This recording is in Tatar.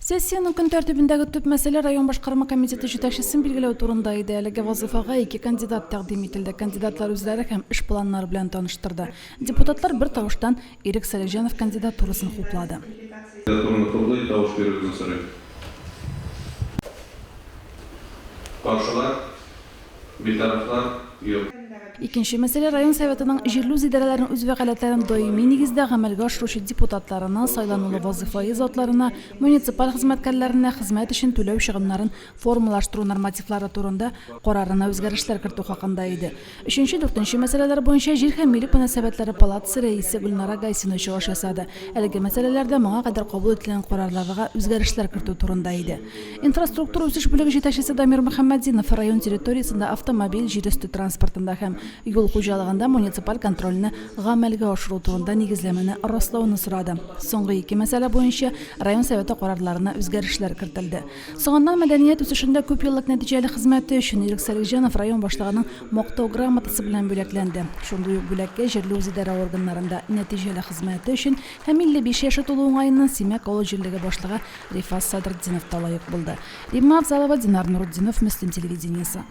Сессиянең көн тәртибендәге төп мәсьәлә район башкарма комитеты җитәкчесен билгеләү турында иде. Әлеге вазыйфага ике кандидат тәкъдим ителде. Кандидатлар үзләре һәм эш планнары белән таныштырды. Депутатлар бер тавыштан Ирек Сәлихҗанов кандидатурасын хуплады. Кандидатураны хуплый, тавыш бирүегезне сорыйм. Каршылар? Битарафлар юк. Икенче мәсьәлә район Советының җирле үзидарәләрнең үз вәкаләтләрен даими нигездә гамәлгә ашыручы депутатларына, сайланулы вазыйфаи затларына, муниципаль хезмәткәрләренә хезмәт өчен түләү чыгымнарын формалаштыру нормативлары турында карарына үзгәрешләр кертү хакында иде. Өченче, дүртенче мәсьәләләр буенча Җир һәм милек мөнәсәбәтләре палатасы рәисе Гөлнара Гайсина чыгыш ясады. Әлеге мәсьәләләр дә моңа кадәр кабул ителгән карарларга үзгәрешләр кертү турында иде. Инфраструктура үсеш бүлеге җитәкчесе Дамир Мөхәммәтдинов район территориясендә автомобиль, җир өсте транспортында һәм юл хуҗалыгында муниципаль контрольне гамәлгә ашыру турында нигезләмәне раслауны сорады. Соңгы ике мәсьәлә буенча район Советы карарларына үзгәрешләр кертелде. Соңыннан мәдәният үсешендә күпьеллык нәтиҗәле хезмәте өчен Ирек Сәлихҗанов район башлыгының Мактау грамотасы белән бүләкләнде. Шундый ук бүләккә җирле үзидарә органнарында нәтиҗәле хезмәте өчен һәм 55 яше тулу уңаеннан Симәк авыл җирлеге башлыгы Рифас Садретдинов та лаек булды. Римма Афзалова, Динар Нурутдинов, Мөслим телевидениесе.